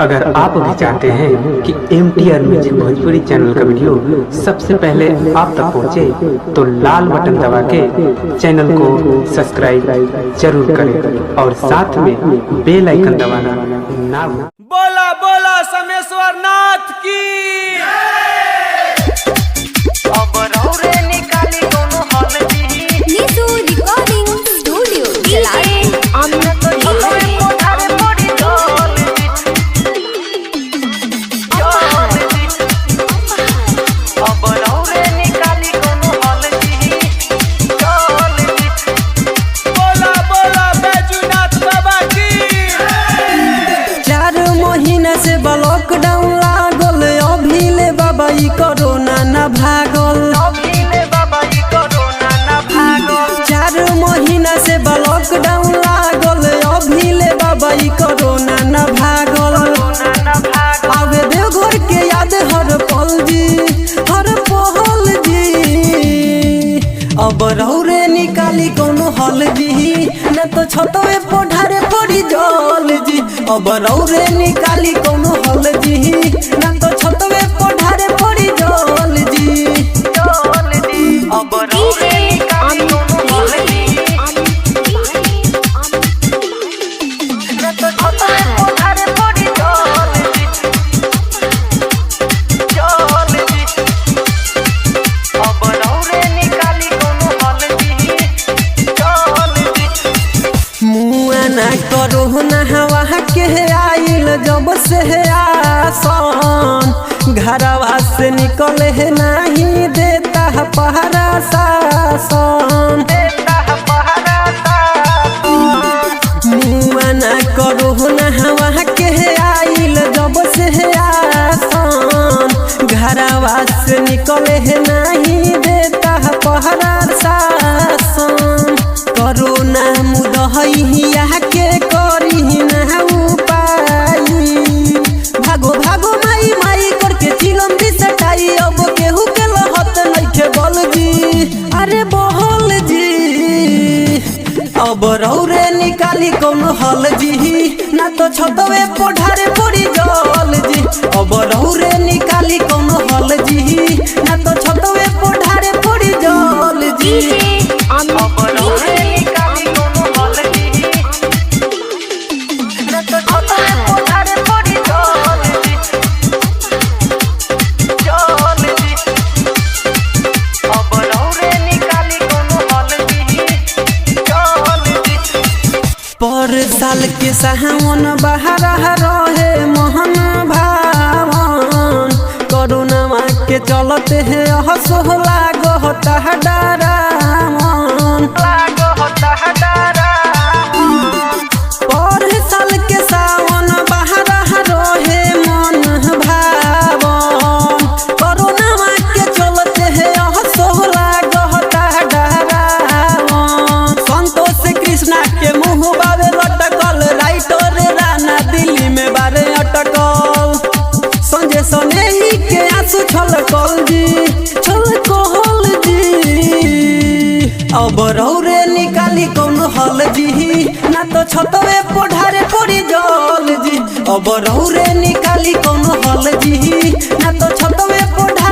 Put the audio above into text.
अगर आप भी चाहते हैं कि एमटीआर म्यूजिक भोजपुरी चैनल का वीडियो सबसे पहले आप तक पहुंचे, तो लाल बटन दबा के चैनल को सब्सक्राइब जरूर करें और साथ में बेल आइकन दबाना ना भूलें। बोला बोला समेश्वर नाथ की। अब रौरे निकाली कोनो हल जी। निशु रिकॉर्डिंग स्टूडियो जलाल। हमने तो झोले मोठारे पड़ी जल जी, जल जी। अब रौरे निकाली कोनो हल जी, जल जी। बोला बोला बैजूनाथ बाबा की। 4 महीना से लॉकडाउन लागल, अभी ले बाबा ई कोरोना ना भागल। अभी ले बाबा ई कोरोना ना भागल। 4 महीना से लॉकडाउन लागल, अभी ले बाबा ई कोरोना ना भागल। कोरोना ना भागल। आवे देवघर के याद हर पल जी, हर पल जी। अब रौरे निकाली कोनो हल जी, न तो छतवे पढ़ारे पड़ी जल जी। अब रौरे निकाली कोनो हल जी, न तो छतवे पढ़ारे पड़ी जल जी। जल जी। अब रौरे निकाली कोनो हल जी, न तो झोले मोठारे पड़ी जल जी, जल जी। अब रौरे निकाली कोनो हल जी, जल जी। मुआ ना करो नहवा के आइल जब से आसन, घरवा से निकले है नहीं देता पहरा शासन। देता है पहरा सासन। मुआ ना करो नहवा के आइल जब से आसन, घरवा से निकले है नहीं देता पहरा शासन। करोना मुदहिया के करी ना उपाय, भागो भागो माई माई करके चिलम भी सटाई। अब केहू के लहत नइखे बल जी, अरे बहल जी। अब रौरे निकाली कोनो हल जी, ना तो छतवे पढ़ारे पड़ी जल जी। अब रौरे निकाली कोनो हल जी, ना तो छतवे पढ़ारे पड़ी जल जी। अब रौरे निकाली कोनो हल जी, न तो झोले मोठारे पड़ी जल जी, जल जी। अब रौरे निकाली कोनो हल जी, जल जी। पर साल के सावन बहरा रहे मोहन भावन, कोरोनावा के चलते है हसोला गोहता डरावन। लागो होता है डरावन। पर साल के सावन बहरा रहे मन भावन, कोरोनावा के चलते है हसोला गोहता डरावन। संतोष कृष्णा के मुँह बावे लटकल, राइटर राणा दिल्ली में बारे अटकल। संजय सनेही के आंसू छलकल जी, छलकल जी। अब रौरे निकाली कोनो हल जी, ना तो छतवे पढ़ारे पड़ी जल जी। अब रौरे निकाली कोनो हल जी, ना तो छतवे पढ़ारे